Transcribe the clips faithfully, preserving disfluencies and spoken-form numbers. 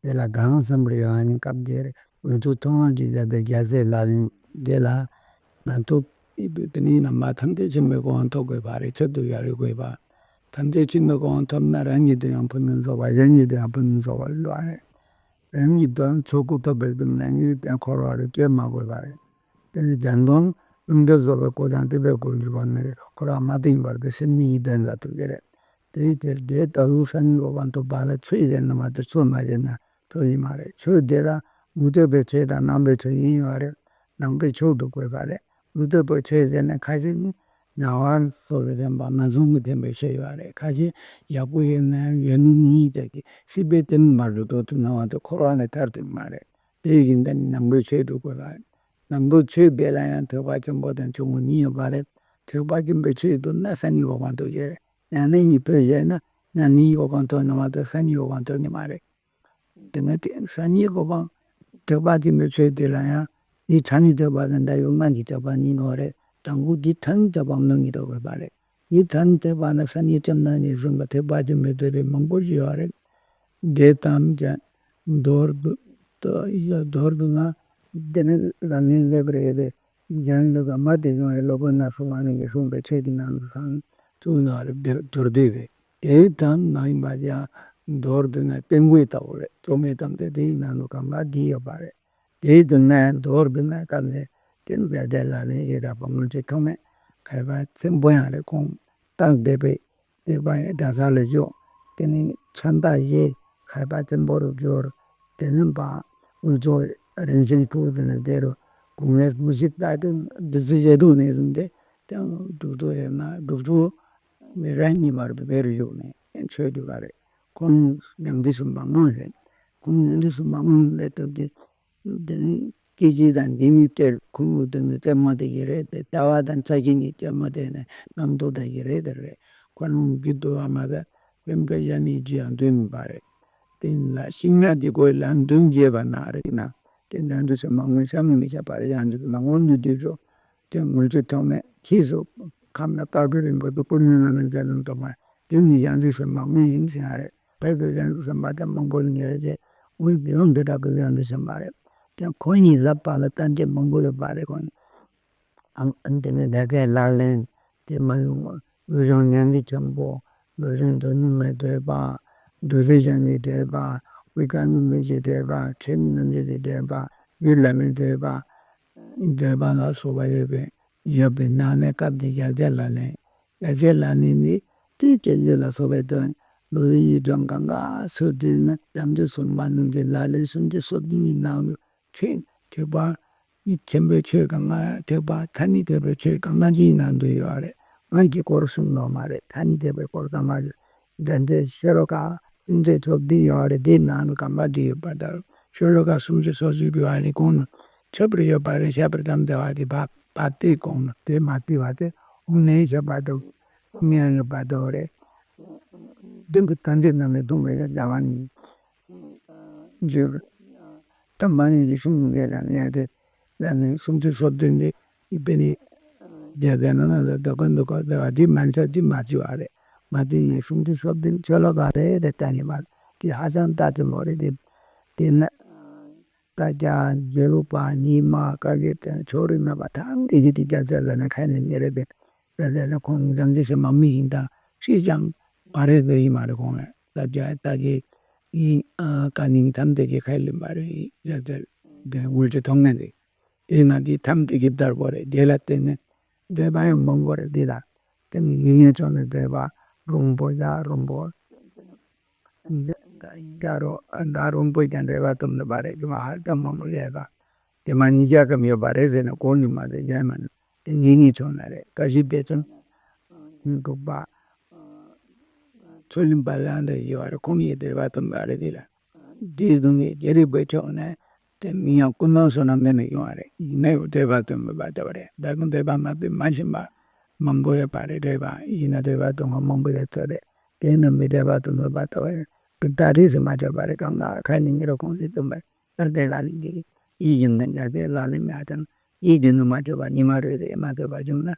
དེ་ལ་གང་བསམ་པར་ཡོང་ནི་སྐབས་དེར་འུ་ཚོ་མཐོང་བ་ཅིག་བྱས་ཏེ་རྒྱལ་སྲས་ལག་ལེན་དེ་ལ་ང་ཐུག་དེ་ནི་ན་མ་ཐམས་ཅད་མཁྱེན་པའི་གོ་འཕང་ཐོབ་དགོས་པ་རེད། ཚོད་དུ་ཡོད་རེད་དགོས་པ། ཐམས་ཅད་མཁྱེན་པའི་གོ་འཕང་ཐོབ་ན་རང་ཉིད་དུ་ཡང་ཕུ་ནུ་རྫོགས་པ་གཞན་ཉིད་དུ་ཡང་ཕུ་ནུ་རྫོགས་པ་ལོས་རེད། རང་ཉིད་དུ་ཚོགས་ཀྱི་ཐོབ་པའི་སྟེང་ནས་ངས་དེ་འཁོར་བ་རུ་སྐྱེ་མ་དགོས་པ་རེད། དེ་ནི་གཞན་དོན་ཀུན་དགའ་བཟོ་བའི་སྐུ་དང་བསྟན་པའི་སྐུ་འགྱུར་བ་ནི་འཁོར་བ་མ་བསྟན་པར་དེ་སེམས་ཉིད་ལྡན་ལ་ཐུག་གི་རེད། དེའི་དེར་དེ་ལྟ་བུ་སང་ཉིན་གོ་འཕང་ཐོབ་པ་ལ་ཆོས་བྱས་ན་མ་གཏོགས་ཆོས་མ་བྱས་ན་ཐོབ་ཡི་མ་རེད། ཆོས་དེ་ལ་མུ་སྟེགས་པའི་ཆོས་དང་ནང་པའི་ཆོས་གཉིས་ཡོད་རེད། ནང་པའི་ཆོས་སྒྲུབ་དགོས་པ་རེད། མུ་སྟེགས་པའི་ཆོས་ཟེར་ནས་ཁ་ཤས་ནི་ཉ་དབང་སོགས་ཀྱིས་བསྟན་པ་མ་བཟང་པོ་བསྟན་པའི་ཆོས་ཡོད་རེད། ཁ་ཤས་ཡག་པོ་ཡོད་ན་ཡོད་ནི་གཉིས་ཀྱང་གི་སྲིད་པའི་རྟེན་མ་རུ་ཏོག་ཏུ་སྣང་བ་དེ་འཁོར་བ་ནས་ཐར་ཐུབ་མ་རེད། དེ་ཡིན་ད་ནི་ནང་པའི་ཆོས་སྒྲུབ་དགོས་ལ། ནང་པའི་ཆོས་དེ་ལ་ཡང་ཐེག་པ་ཆེན་པོ་དང་ཆུང་ངུ་གཉིས་ཡོད་པ་རེད། ཐེག་པ་ཆེན་པོའི་ཆོས་སྒྲུབ་ན་སང་ཉིན་གོ་འཕང་ཐོབ་ཀྱི་རེད། ཡང་ན་གཉིས་པོ་བྱས་ན་ཡང་ན་གོ་འཕང་ཐོབ་ནི་མ་གཏོགས་སང་ཉིན་གོ་འཕང་ཐོབ་ནི་མ་རེད། དེ་ནས་དེ་སང་ཉིན་གོ་འཕང་ཐེག་པ་ཆེན་པོའི་ཆོས་དེ་ལ་ཡང་འདི་ཐ་སྙད་ཐེག་པ་དང་འདྲ་ཡོད། སྔོན་གྱི་ཐེག་པ་གཉིས་ནོ་རེད། དང་པོ་འདི་ཐ་སྙད་ཐེག་པ་མི་གཉིས་རོ་དགོས་པ་རེད། འདི་ཐ་སྙད་ཐེག་པ་ན་སང་ཉིན་ལྕམ་ནང་ནས་བཟུང་བ་ཐེག་པ་ཆེན་པོའི་ཐེག་པའི་མང་པོ་ཞིག་ཡོད་རེད། དེ་ཙམ་ཀྱང་མདོར་བསྡུ་མདོར་བསྡུ་ན་དེ་ནི་ལམ་ནས་སླེབས་རེད་དེ། གཞན་ལུགས་ཀ་མ་དེ་ཡོང་བའི་སློབ་དཔོན་སྣ་ཚོགས་པ་རྣམས་ཀྱིས་གསུངས་པའི་ཆོས་ཀྱི་ནང་དུ་སང་ཐུག་ནོ་རེད། མདོར་བསྡུས་རེད། དེ་ཙམ་མ་ཡིན་པ་ཀྱང་མདོར་བསྡུ་ན་དཔེ་མགོའི་ལྟ་བུ་རེད། གཙོ་མེད་ཙམ་དེ་དེའི་ནང་དུ་གང་ག་འདི་ཡོད་པ་རེད། དེའི་དུ་ནས་མདོར་བསྡུ་ན་སྐབས་ནས་དེ་ནི་བརྒྱ་རྒྱལ་ལ་ནི་ཡི་ར་བ་མངོན་གྱི་ཐོག་མེད་མཁས་པ་ཆེན་པོ་ཡང་རེད། ཁོང་སྟག་སྡེ་པའི་སྡེ་པ་ཡི་གྲྭ་ས་ལ་བཞུགས། དེ་ནི་ཆ་འདག་བཞེས་མཁས་པ་ཆེན་པོ་རུ་གྱུར། དེ་ནི་པ་དབུས་ཕྱོགས་རིན་ཆེན་ཕུག་ཟེར་ནས་དེ་རུ་དགུང་ལོ་དགུ་བཞི་ལྟ་དུས་བདུད་རྩི་བཞེས་དྲུག་ནས་བཟུང་སྟེ་དེ་སྒྲུབ་ཐོ་ཡོད་ན་སྒྲུབ་ཐོ་མི་རང་ཉིད་མར་བེ་རུ་བཞུགས་ནས་ཆོས་སྒྲུབ་པ་རེད། ཁོང་ཉང་བདུད་ཤུ་མ་མོ་རེད། ཁོང་ཉང་བདུད་ཤུ་མ་མོ་ལས་སྟབས་ཀྱིས། དེ་ནི་སྐྱེ་མཆེད་དང་འདི་གཉིས་སྟེར་ཁུ་བོ་དེ་ནི་ལྟད་མོ་དེ་གི་རེད་དེ། ལྟ་བ་དང་ཆ་ཤས་ནི་ལྟད་མོ་དེ་ནི་རྣམ་རྟོག་དེ་གི་རེད་དེ་རེད། ཁོ་རང་རྒྱུད་དུ་བ་མ་ད་དཔེ་མི་ཡ་ནི་རྒྱུ་ཡང་འདོན་མི་པ་རེད། དེ་ནི་ལ་ཤིང་ནགས་ཀྱི་སྒོ་ལ་འདོན་རྒྱས་པ་ན་རེད་ན། དེ་འདྲ་འདུ་སེ་མ་ངོ་ཤ་མི་མི་ཤ་པ་རེད། ཡང་འདུ་སེ་མ་ངོ་ནི་དུས་སུ། དེ་ངུ་ཚོད་ཐོག་མེད་ཁྱིས་སུ་ཁམས་ན་དཀར་པོའི་རིན་པོ་ཆེ་ཀུན་ནས་ན་ནས་རྒྱ་ལུང་དུ་མ། དེ་ནི་ཡང་འདུ་སེ་མ་ངུ་ཡིན་ཟེར་ཡ་རེད། བོད་དུ་ཡང་འདུ་སེ་མ་ད་མང་པོ་ལ་ཉེ་རེ་ཅེ་ངུ་ཡོང་འདི་དྲག་གི་ཡང་འདུ་སེ་མ་རེད། དེ་ཁོ་གཉིས་ལབ་པ་ལ་ལྟ་འདི་མང་པོ་ཡོད་པ་རེད། ཁོ་ནི་ཨང་ཨང་དེ་ནི་ལས་ཀའི་ལག་ལེན་དེ་མ་ཡོང་བ་འུ་ཡོང་ཉན་གི་ཆེན་པོ། ལོ་ཆུང་དོ་ནུ་མའི་འདོད་པ། འདུ་ཚེ་ཞང་གི་འདོད་པ། ཝི་ཀ་ནུ་མི་གི་འདོད་པ། ཁེ་ནུ་ནམ་གི་འདོད་པ། ཡུལ་ལ་མི་འདོད་པ། འདོད་པ་ལ་སོགས་པ་ཡོད་པའི་ཡོད་པའི་ནང་ནས་སྐབས་འདི་ཡར་རྒྱས་ལ་ནི་ཡར་རྒྱས་ལ་ནི་ནི་དེའི་སྐད་ཡིག་ལ་སོགས་པའི་དོན་ལོ་ཡི་ཡི་སྒྲོན་གང་ག་སུ་དྲིལ་ན་དམ་ཆོས་སུ་མ་ནུས་ཀྱི་ལ་ལས་སུམ་ཅུ་སོ་བདུན་ཡི་ནང་དུ་ཆོས་ཐེག་པ། ཡིད་ཆེན་པོའི་ཆོས་གང་ག་ཐེག་པ་ཐ་སྙད་ཐེག་པའི་ཆོས་གང་ག་ཅིའི་ནང་དུ་ཡོད་རེད། སྔར་གྱི་སྐོར་གསུམ་ནོ་མ་རེད། ཐ་སྙད་ཐེག་པའི་སྐོར་ཚང་མ་རེད། དེ་འདྲའི་ཤེས་རབ་ཀ་ཏིང་ཚེ་ཐོབ་འདི་ཡོད་རེད། དེའི་ནང་དུ་གང་ག་འདི་ཡོད་པ་ལྟར་ཤེས་རབ་ཀ་སུམ་ཅུ་སོ་གཅིག་པའི་བར་ནི་གོང་ནས་ཁྱབ་པར་ཡོད་པ་རེད། ཤེས་པར་དམ་བདེ་བ་དེ་བ་བ་དེ་གོང་ནས་དེ་མ་བདེ་བ་དེ་དབུ་ནས་ཤེས་པ་དང་དབུ་མའི་ཡང་ཡོད་པ་དོ་རེད། དེ་གི་ཐ་སྙད་རྣམས་ནི་གདུང་བའི་བྱ་བ་ནི། འཇུག་ད་མ་ནི་ཡིད་གསུམ་ངེས་ལ་ངེས་ཏེ། ལ་ནི་སུམ་ཅུ་སོ་བདུན་ཏེ་ཡིད་པེ་ནི། རྒྱལ་སྲས་ནང་ན་ལ་དོ་ཀུན་དུ་གོ་བདེ་བ་འདི་མན་ཆད་འདི་མ་བྱི་བ་རེད། མ་བྱི་ནི་སུམ་ཅུ་སོ་བདུན་ཆོས་ལོ་ག་རེ་རེ་ལྟ་ནི་མ་འདི་ཧ་ཅང་ལྟ་ཙམ་མོ་རེད་དེ། དེ་ན། ད་རྒྱ་འཇོལ་བ་ཉི་མ་བཀའ་བརྒྱད་དང་ཕྱོགས་རིས་མེད་པ་ཐམས་ཅད་ཀྱི་དེ་རྒྱལ་སྲས་ལ་ནི་ཁ་ནས་ཉེ་རེ་བས། ལ་ལ་ལ་ཁོང་རང་གི་སེམས་མ་མི་ཡིན་དང་སྲིད་ཀྱང་མ་རེད་པས་ཡིན་མ་རེད། ཁོང་ལ་ལ་རྒྱ་ལྟ་གི་ཡིན། ཨ་ཀ་ནིང་ཐམས་ཅད་ཀྱི་ཁ་ལེན་པ་རེད། ཡ་དེ་དེ་འུར་གྱི་མཐོང་ངེས་རེད། དེས་ན་དེ་ཐམས་ཅད་ཀྱི་བདར་བོ་རེད། དེ་ལ་བརྟེན་ནས་འདོད་པ་ཡང་མང་པོ་རེད། དེ་ལ་བརྟེན་ནས་ཡིན་ཡིན་ཆོག་ནས་འདོད་པ་རུང་པོ་ཡ་རུང་པོ། ད་ཡ་རོ་ད་རུང་པོ་ཀྱང་འདོད་པ་དུམ་ནི་པ་རེད། དེ་མ་ཧ་ལྟ་མང་པོ་ཡ་ད་དེ་མ་ཉིད་རྒྱ་གམ་ཡོད་པ་རེད་ཟེར་ནས་གོང་ནས་མ་དེ་ཡ་མ་ནི་དེ་ཡིན་ཡིན་ཆོག་ན་རེད། བཀའ་བཞི་པའི་ཚོམ་འདུག་པ། ཚུལ་ལེན་པ་ལ་འདི་ཡོད་རེད། ཁོང་ཡི་འདོད་པ་དུམ་པ་རེད། དེ་ལ་འདིའི་གདུང་གི་རྒྱལ་རིགས་པའི་ཕྱོགས་ནས་དེ་མི་ཡང་ཀུན་སྣང་བསོད་ནམས་མེད་ནས་ཡོང་བ་རེད། ཡིན་ན་ཡང་འདོད་པ་དུམ་པ་དེ་བ་རེད། ད་གིན་འདོད་པ་མ་དེ་མ་ཤེས་པ་མང་པོ་ཡོད་པ་རེད། འདོད་པ་ཡིན་ན་འདོད་པ་དུམ་པ་མང་པོ་ཡོད་ཚོད་རེད། དེ་ནི་མི་འདོད་པ་དུམ་པ་དེ་བ་རེད། ད་རིས་སུ་མ་ཆད་པ་རེད། གང་ལ་ཁ་ནི་ཉེ་རུ་ཁོང་སྲིད་དུམ་པ་རེད། ལྟར་དེ་ལ་ནི་འདི་ཡིད་བཞིན་དུ་ཉར་ཏེ་ལག་ལེན་མ་དང་ཡིད་བཞིན་དུ་མ་གྲུབ་པ་ཉི་མ་རེ་རེ་མ་གྲུབ་པ་བྱུང་ན་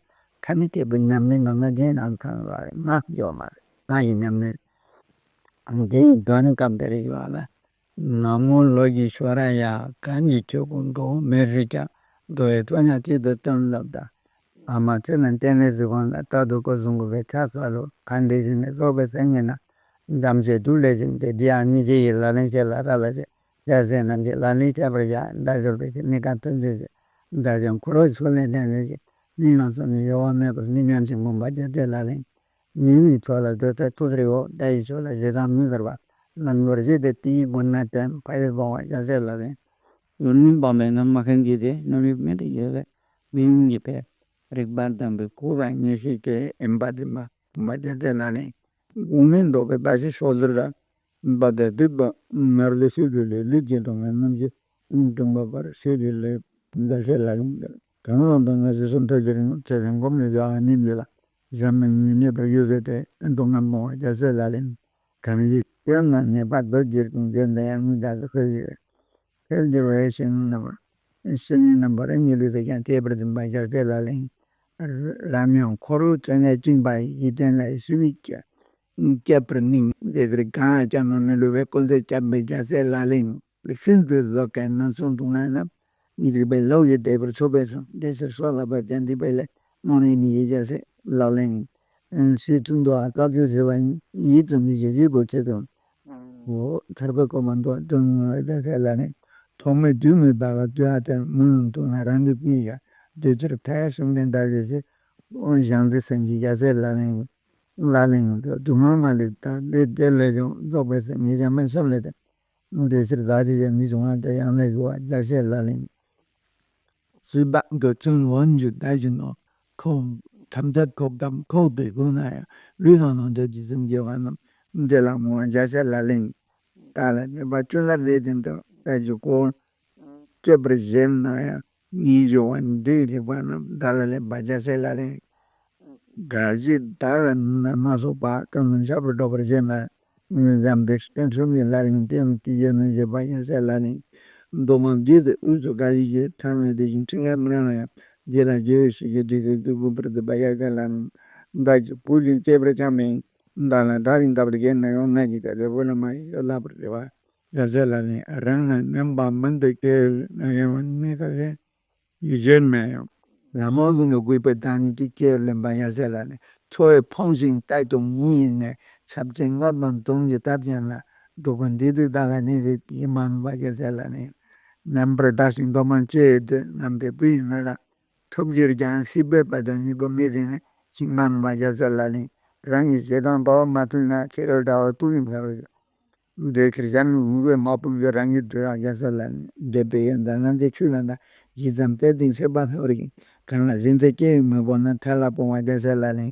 ཁ་ནི་སྐྱེས་བུ་ཉམས་ལེན་ནང་ན་རྗེས་ནང་ཁང་བ་ང་ཡི་ཉམས་ལེན་ང་ཡི་ཉམས་ལེན་ཨང་དེའི་དོན་ནི་སྐབས་དེར་ཡོད་ལ། ནག་མོ་ལོ་གི་ཤོ་ར་ཡ་གན་གྱི་ཆོས་ཀུན་འགྲོ་མེད་རི་ཀ་འགྲོ་བའི་ཐོ་ཉ་ཏི་དུ་སྟོན་ལབ་ད། ཨ་མ་ཚེ་ན་བསྟན་ལས་གཟིགས་དབང་ལ་རྟག་ཏུ་སྐུ་གཟུགས་འགུག་པའི་ཆ་ས་ལུ་ག་འདྲེ་ཞིག་ནས་སོགས་པའི་སེམས་ངན་ན། འདམ་ཞིག་དུག་ལས་ཞིག་འདི་འདི་ཡང་ཉིད་ཅི་ཡི་ལག་ལེན་བྱེད་ལ་ར་ལ་ཞེས་རྒྱལ་སྲས་རྣམས་ཀྱི་ལག་ལེན་བྱེད་པར་བྱ། མདའ་ཤོར་པའི་གནས་སྐབས་ཐུགས་རྗེ་ཆེ། མདའ་ཞོར་འཁོར་བའི་ཕྱོགས་ལས་འདས་པའི་ཞིག་གནས་ལ་སོགས་ནས་གཡོ་བ་མེད་པར་གནས་ཉམས་ཤིང་ངོམས་པ་རྒྱལ་སྲས་ལག་ལེན། ཉི་འོད་ཕྱོགས་ལ་སྒྲོལ་ཚད་ཐུགས་སུ་ཡོད། མདའ་ཡི་ཕྱོགས་ལ་ཞེ་སྡང་མི་འབར་བ། ལམ་ལོར་གཞི་དེ་དེའི་མགོན་ན་བསྟེན། ཕ་ཡི་དགོངས་པ་རྒྱལ་སྲས་ལག་ལེན། ཡོན་མིན་སྤངས་པའི་ནམ་མཁའ་གི་དེ། ནོར་བུའི་མེ་རི་ཡོད་པའི་མི་ཡུལ་གྱི་དཔལ། རིག་པ་དམ་པའི་གུས་པ་ངེས་ཤེས་ཀྱི། ཨེམ་པ་དེ་མ་མ་རྒྱལ་སྲས་ལག་ལེན། དགོངས་མེད་འདོགས་པའི་མདའ་ཞིག་ཕྱོགས་ལེར་ར། འབའ་དང་སྡིག་པ་མར་ལས་ཤེས་དུས་ལས། ལུས་ཀྱི་གདོང་ལས་རྣམ་ཤེས་སྟོང་པ་པར། ཤེས་དུས་ལས་མདའ་ཞིག་ལག་ལེན་འདེབས། གང་ལ་དང་ང་ཞེས་སུ་འཐོབ་ཀྱི་རིང་། ཚེ་རིང་སྒོམ་ནས་བཞག་ནི་འདི་ལ། གཞན་མི་ཉིད་གནས་པར་ཡོད་ཟེར་ཏེ། སྡུག་བསྔལ་མོ་བ་རྒྱལ་སྲས་ལག་ལེན། གང་ཡིན་སྐྱོན་ན་ངེས་པར་དུ་འགྱུར་ཀུན་འགྱུར་འདི་ཡང་མི་འདའ་ཟེར་ཁོས་ཡོད། ཁྱེད་འདི་བའི་ཤེས་ནི་རྣམ་པར་ཤེས་ནི་རྣམ་པར་ཉིད་ལུས་དེ་ཀྱང་བསྐྱེད་པར་འཛིན་པ་རྒྱལ་སྲས་ལག་ལེན། རབ་ཡངས་འཁོར་ལོ་ཀུན་ནས་བཅིངས་པ་ཡི། དོན་ལ་ཞི་བའི་སྐྱབས་སྐྱབས་པར་ནི། དེ་ལྟར་གང་ཡང་སྐྱབས་མ་མི་བསླུ་བའི་བཀོད་ཟས་བཅམ་པའི་རྒྱལ་སྲས་ལག་ལེན། ཤིན་ཏུ་རྫོགས་པའི་རྣམ་གསུམ་སྡུག་བསྔལ་རྣམས། ཉིད་རིག་པའི་བློ་ཡིས་འདས་པར་ཆོག་པའི་སོ། འདི་ཕྱིར་སོགས་ལ་བར་ཅན་འདི་པའི་ལས། རྨོངས་རིགས་ནི་ཡི་རྒྱལ་སྲས་ལག་ལེན། ཨེ་ཤེས་བཙུན་དུ་ཨ་བཀའ་བརྒྱུད་ཟེར་བ་ཡིན། ཡིད་ཙམ་མི་ཤེས་ཡིད་པོ་ཆེ་དང་། འོ་ཐར་པའི་གོ་མ་འདོད་དོན་ངོ་བའི་རྒྱལ་སྲས་ལག་ལེན། ཐོག་མེད་དུས་མེད་པ་ལ་དུས་ཨ་ཐར་མུན་ལམ་དུ་ན་རང་གི་སྤུན་ཡ། དུས་ཚོད་ཐ་ཡ་གསུམ་ལྡན་ཟླ་བཞི་ཞིག་ཨོ་ཞང་འདི་སེམས་ཀྱི་རྒྱལ་སྲས་ལག་ལེན། ལག་ལེན་དུ་སྡུག་བསྔལ་མ་ལུས་དང་ལས་དེ་ལས་ཀྱང་རྫོགས་པའི་སེམས་ཉིད་ཀྱང་མེད་སེམས་ལས་དང་། འདི་ཕྱིར་བདག་གིས་ཀྱང་མི་འབྱུང་བ་དེ་ཡང་ལས་ཞུ་བ་རྒྱལ་སྲས་ལག་ལེན། སྲིད་པ་འདོད་ཆུང་ལོངས་སྤྱོད་ཟླ་བཞིན་ནོ། ཁོག་ཐམས་ཅད་ཁོག་ཙམ་ཁོག་ཏུ་བསྒོམས་ན་ཡང་། ལུས་དང་ནང་དུ་ཇི་ཙམ་སྐྱེ་བ་རྣམས། འདི་ལ་མོ་བ་རྒྱལ་སྲས་ལག་ལེན། བདག་ལ་ནུས་པ་ཅུང་ཟད་ལས་ཀྱང་དུ་ལྟ་རྒྱུ་གོ། སྤྱོད་པར་བཞེད་ན་ཡང་ཉིད་སྦྱོར་བ་འདི་རིག་པ་རྣམས། བདག་ལ་ལས་པ་རྒྱལ་སྲས་ལག་ལེན། དགའ་བཞི་བདག་ལ་ནུས་ན་མ་སོགས་པ། གང་རུང་བྱ་བར་སྒྲོག་པར་བྱེད་ན། ངོས་བཟང་པོའི་རྟེན་གསུམ་གྱི་ལ་རིང་སྟེ། ཡང་དེ་ཡོད་ན་བཞེད་པ་ཡང་སེ་ལ་ལིང་། མདོ་མང་འདི་དེ་དབུས་སུ་དགའ་བཞི་ཞེས། ཐ་མལ་དེ་བཞིན་ཕྲིན་ལས་མི་རིང་ལ་ཡང་། རྗེ་ལ་རྗེ་ཡོད་ཞེས་བརྗོད་དེ་དེ་དུས་དགོངས་པར་འདོད་པ་ཡང་སེ་ལ་ལིང་། བདག་གི་བུ་ལིང་བཅས་པར་འཆང་མིན། བདག་ལ་བདག་ལིང་བདག་པར་བྱེད་ན་ཡང་། ན་གྱི་ད་རེ་བོ་ལ་མ་ཡི་ཡོད་ལག་པར་རེ་བ་ཡང་སེ་ལ་ལིང་། རང་ལ་ངན་པ་མིན་དུ་སྐྱེ་ན་ཡང་མི་ཁ་ཟེར། ཡིད་བཞིན་མེད་ཡང་། ལ་མོ་གི་ནི་གུས་པའི་བདག་ཉིད་ཀྱི་སྐྱེ་ལེན་པ་ཡང་ཟེར་ལ་ནི། འཚོ་བའི་ཕོངས་ཤིང་བཏགས་དུ་མི་ཡིན་ནས། ཆབ་ཆེན་སྔར་དང་དུང་གི་སྟབས་ཅན་ལ། འགྲོ་ཀུན་འདི་དུས་བདག་ལ་ནི་རེ་ཡིད་མ་ནུས་པ་ཡང་ཟེར་ལ་ནི། རྣམ་པར་བདག་ཞིང་འདོད་མ་བྱེད་དེ། རྣམ་པའི་བུ་ཡིན་ན་ལ། ཐུབ་ཕྱིར་ཀྱང་སྲིད་པའི་བར་དུ་ཉིད་ཀུན་མི་རིང་ནས། ཞིང་མ་ནུས་པ་ཡང་ཟེར་ལ་ནི། རང་གི་ཞེ་སྡང་འབར་བ་མ་ཐུལ་ན། ཁྱེད་རང་འདྲ་བ་དུག་ཡིན་ལ་རེ། འདོད་ཁྱེར་གཞན་ནི་འུ་བའི་མ་ཕུབ་ཀྱི་རང་གི་འདོད་རང་རྒྱལ་སྲས་ལ་ནི། འདོད་པའི་ཡོན་ཏན་ལམ་གྱི་ཆོས་ལ་ན། ཡིད་ཙམ་དཔེ་འཛིན་ཤེས་པ་ལྷོད་རིག་གང་ལ་གཞན་ཚེ་སྐྱེ་བའི་མི་བོ་ན། ཐལ་ལ་སྤོང་བ་རྒྱལ་སྲས་ལ་ནི།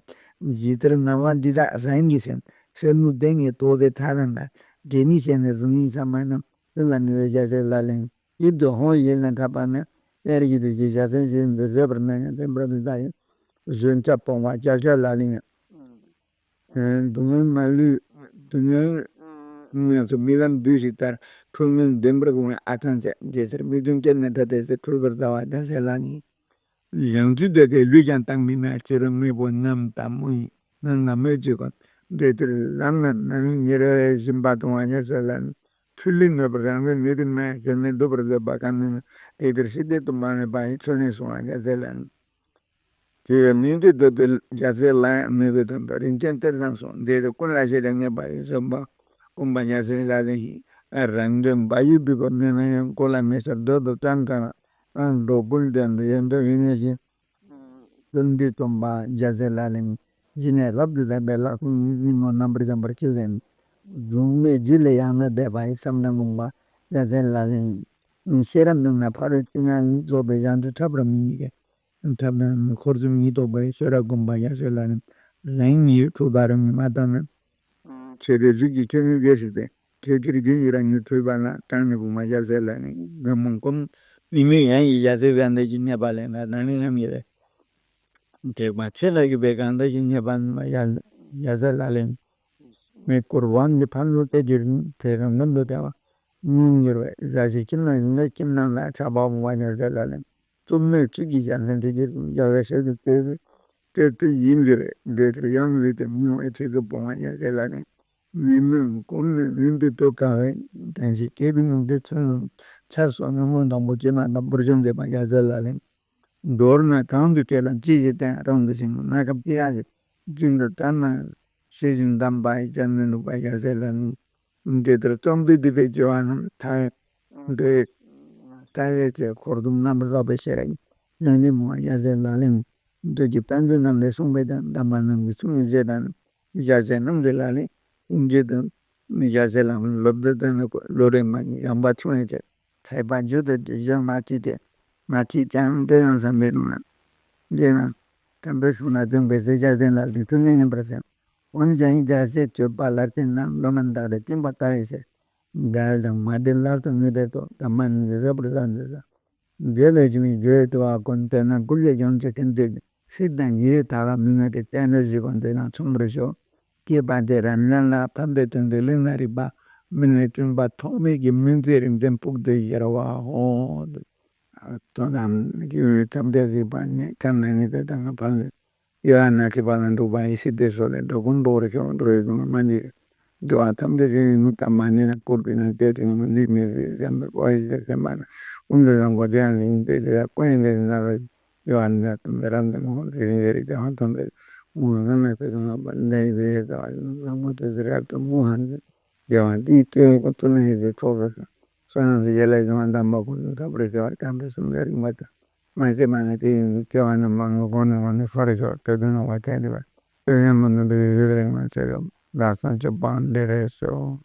ཇི་ལྟར་ངང་བ་འདི་དག་བཟང་གི་སེམས། སེམས་ནུས་ལྡན་ངེས་རྟོགས་ཏེ་ཐ་རམ་ན། འདྲེ་ནི་ཞེན་ནས་བཟུང་ཡིན་ས་མ་ནམ། དེ་ལ་ནི་བའི་རྒྱལ་སྲས་ལ་ལེན། ཡིད་དུ་ཧོང་ཡིད་ལ་འཐབ་པ་ནི། དཔེར་གྱི་དུས་ཀྱི་ཞག་སེན་བཞིན་དུ་བཟོད་པར་མེད་ངེས་དེ་འབྲས་བུ་ད་ཡིན། བཟོད་འཐབ་སྤོང་བ་རྒྱལ་སྲས་ལ་ལེན། སྡུག་བསྔལ་མ་ལུས། སྡུག་བསྔལ་ངལ་དུ་རྨི་ལམ་བདུད་ཞིག་ལྟར། འཁྲུལ་ངལ་བདེན་པར་དགོངས་པའི་ཨ་ཐང་ཆད། རྗེས་སུ་མི་མཐུན་སྐྱེ་ནས་ཐ་དད་ཟེར། འཁྲུལ་པར་ལྟ་བ་རྒྱལ་སྲས་ལ་ནི། ཡང་ཚུལ་འདོད་དེ་ལུས་ཀྱང་བཏང་མིན་ན། ཕྱི་རོལ་དངོས་པོ་རྣམས་དང་མོ་ཡིན་ནང་ན་མོས་ཅི་གོ། འདོད་དུ་ལམ་ན་ནང་ཉེ་རེ་བཞིན་པ་དང་བ་ཉེ་ས་ལ་ནི། ཐུལ་ལེ་ནོད་པར་རང་གི་ནུས་ཏེ་ན། གཞན་ནི་འདོད་པར་འདོད་པ་གང་ནི་ན། དེ་ལྟར་ཤི་སྟེ་དུ་མ་ནུས་པ་ཡི། ཚུལ་ནི་སོང་བ་རྒྱལ་སྲས་ལ་ནི། དེ་ཡང་མི་འདོད་འདོད་པའི་རྒྱལ་སྲས་ལ་ཡང་མི་འདོད་དོན་དུ་རིན་ཆེན་གཏེར་བཟང་སོགས་འདི་དེ་ཀུན་ལ་ཞེ་ལས་ངེས་པ་ཡི་བཟོད་པ་སྒོམ་པ་རྒྱལ་སྲས་ལ་ལེན་ཞིང་། རང་དོན་བག་ཡོད་འབུལ་བ་མེད་ན་ཡང་། གོ་ལ་མི་སར་འདོད་དུ་ཙམ་ཙམ་ལ་འགྲོ་ཀུན་དོན་དུ་ཡོན་ཏན་རིན་ནས་ཤིང་། དོན་འདི་སྟོན་པ་རྒྱལ་སྲས་ལ་ལེན། ཇི་ནས་རབ་ཏུ་བསྟན་པའི་ལྷག་པའི་ཉིན་མོ་རྣམ་པར་འཇོམས་པར་བྱེད་པའི། སྒྲོན་མེ་རྒྱུད་ལས་ཡང་ན་འདས་པ་ཡི། བསམ་གཏན་ལུང་པ་རྒྱལ་སྲས་ལ་ལེན། ཤེས་རབ་མིག་ན་ཕ་རོལ་ཏུ་ཡང་ཡིན། རྫོགས་པའི་ཡང་དུ་ཐར་པར་མི་ནུས་ཀྱི། ཐབས་དང་འཁོར་གསུམ་ཉིད་རྟོགས་པའི། ཤེས་རབ་སྒོམ་པ་ཡང་ཤེས་ལ་ནི། ལན་ཡིད་འཕྲོག་པ་རང་ཉིད་མ་བཏང་ན། ཆེ་བའི་གཟུགས་ཀྱི་ཆོས་ཉིད་དགེ་ཞིག་སྟེ། ཁྱེད་ཀྱིས་རྒྱུན་ཡིད་རང་ཉིད་ཐོས་པ་ན། གྲངས་ནི་བུ་མ་ཡར་ཟེར་ལ་ནི། དགའ་མོ་སྐོམ་མི་མི་ཡང་ཡི་ཡ་ཟེར་བའི་འདི་ཞིག་རྙེད་པ་ལས་ན། རང་ནི་རང་ཡི་རེ། དྲེགས་པ་ཆེ་ལ་གྱུར་པའི་གང་འདི་ཞིག་རྙེད་པ་ནི་མ་ཡ་ཡ་ཟེར་ལ་ལེན། མི་བསྐོར་དབང་གི་ཕན་ལུས་ཏེ་འགྱུར་དེ་རང་ལམ་དུ་བདེ་བ། ཉིན་འགྱུར་བའི་ཟ་ཞིག་ཁྱིམ་ན་ཡིན་ན་ཁྱིམ་ནང་ལ་ཆགས་པ་འོང་བ་ཉར་ཟེར་ལ་ལེན། བཙུན་མོའི་ཚིག་གི་ཞལ་ནས་འདི་གྱུར་རྒྱལ་བའི་ཞལ་དུ་སྟེར་སྟེར་ཏེ་ཡིན་འདིར་འདི་ལྟར་ཡང་ལུས་ཏེ་མི་ཡོང་བའི་ཚིག་གི་སྤོང་བ་ཡང་ཟེར་ལ་ནི། ཉིན་མོའི་གུང་ནས་ཉིན་དུ་ལྟོ་གང་བའི་དོན་ཞིག་སྐྱེས་བུ་ནང་དེ་ཚོས་ཆར་སོགས་ཉོན་མོངས་དང་པོ་སྐྱེས་མ་དང་པོར་བྱུང་མཛད་པ་ཡ་ཟེར་ལ་ལེན། མདོར་ན་གང་དུ་བྲལ་ལ་ཅི་ཞིག་བསྟན་རང་དུ་ཞིང་སྣ་ཁ་ཕི་ཡ་ཞིག་རྒྱུན་དུ་ལྟར་ན་ཤེས་བཞིན་གདམས་པ་ཡི་རྒྱ་མི་འདུག་པ་ཡ་ཟེར་ལ་ལེན། འདི་ལྟར་རྩོམ་འདི་འདི་ལྟའི་སྦྱོར་བ་རྣམས་མཐའ་འདོད་ལྟ་བའི་ཚེ་འཁོར་གསུམ་རྣམ་པར་དག་པའི་ཤེས་རབ་ཡོན་ཏན་མོ་ཡ་ཟེར་ལ་ལེན། འདོད་ཀྱི་དཔལ་འཛིན་རྣམས་ལས་གསུངས་པའི་དང་གདམས་པ་རྣམས་ཀྱི་གསུང་མི་མཛད་དང་ཡ་ཟེར་རྣམས་ཀྱི་ལ་ལེན། ཀུན་གྱི་དང་ཡ་ཟེར་ལ་ལེན། ལོ་འདི་དང་ལོ་རེ་མ་ཡང་པ་ཆུང་ཡང་ཆེ་མཐའི་པ་རྒྱུ་དང་རྒྱུ་མ་མཐུད་དེ་མ་མཐུད་ཀྱང་འདི་ཡང་བསམ་པའི་ལུང་ན་འདི་ན་དམ་པའི་གཞུང་ལ་འཛིན་པའི་ཟེར་བྱ་ཟིན་ལ་ལེན་ཐུན་ལེན་ཡིན་པར་སེམས། འོན་ཀྱང་ཡིན་ཀྱང་ཟེར་སྤྱོད་པ་ལར་བརྟེན་ན་བློ་མ་འདག་རེ་བསྟན་པ་ལྟ་བའི་ཕྱིར། འགལ་དང་མ་འབྲེལ་ལར་དུ་ངེས་པའི་ཐོག་གདམས་པ་ནི་རབ་རྫ་འདི་དང་། འགལ་ལས་བྱུང་བའི་དགེ་བའི་དུ་བ་ཀུན་དེ་ན་ཀུན་ལས་ཡོངས་ཀྱི་ཀུན་དེ་སྲིད་དང་ཡིད་ཐ་ལ་མི་མངའ་སྟེ་བསྟན་ལས་གཞི་ཀུན་དེ་ན་མཚུངས་པར་ཤོག་སྐྱེས་པ་དེ་རང་ལ་ལ་ཕན་པའི་དོན་དུ་གླེང་ན་རིག་པ་མི་ནི་བསྟན་པ་ཐོགས་མེད་ཀྱི་མུན་བསལ་རིམ་བརྩེགས་ཕུག་ཏུ་ཡལ་བའོ། དོན་དམ་གྱི་ཐབས་འདི་རིག་པ་ནི་ཀ་ན་ནི་དེ་དང་ཕན་ཡོད་ན་ཁྱེད་པ་ལ་འགྲོ་བ་ཡི་སྲིད་དེ་སོགས་ལས་འགྲོ་ཀུན་འགྲོ་བར་ཤོག་འགྲོ་ཡི་ཀུན་མ་འདི་འགྲོ་བ་ཐམས་ཅད་ཀྱི་ཡུལ་དམ་པ་ནི་ན་བཀུར་བའི་ནང་དེ་དེ་ནི་མི་ཟད་ཟམ་པའི་བཀའ་ཡི་ཟེར་སེམས་པ་ན་ཀུན་ཏུ་བཟང་པོ་དེ་ཡང་ལིང་དེ་ལ་ཀུན་ཡིན་དེ་ན་ལ་ཡོད་ན་དམ་པའི་རབ་འདི་མོ་དེ་རིང་དེ་རིག་དེ་ཧང་ཐོན་པའི་འོང་ན་ན་ཁྱེད་ཀྱི་ང་པ་འདི་ཡི་དེ་ཡི་དེ་བ་ཡིན་ན་མོ་དེ་དེ་རབ་ཏུ་མོ་ཧང་དེ་དེ་བ་དེའི་དོན་ཀུན་ཏུ་ན་ཡི་དེ་ཐོག་རེ་སོ་ཡང་དེ་ཡེ་ལ་ཡི་དམ་པ་ཀུན་ཏུ་ཐབས་རེ་དེ་བ་དམ་པའི་གསུང་ལས་རིང་བ་དང་། མ་ཤེས་མ་ནི་དེ་ཡིན་དུས་སྐྱེ་བ་ནི་མ་ངེས་གོང་ནས་གོང་ནས་ཧྲོ་རེ་ཤོག་དེ་དུས་ནང་བ་དེ་དེ་བ་དེ་ཡང་མི་ནུས་པའི་ཡུལ་རིང་མ་ཆེ་ཡོད་ལ་སང་སྐྱོབ་པའང་འདི་རེ་ཤོག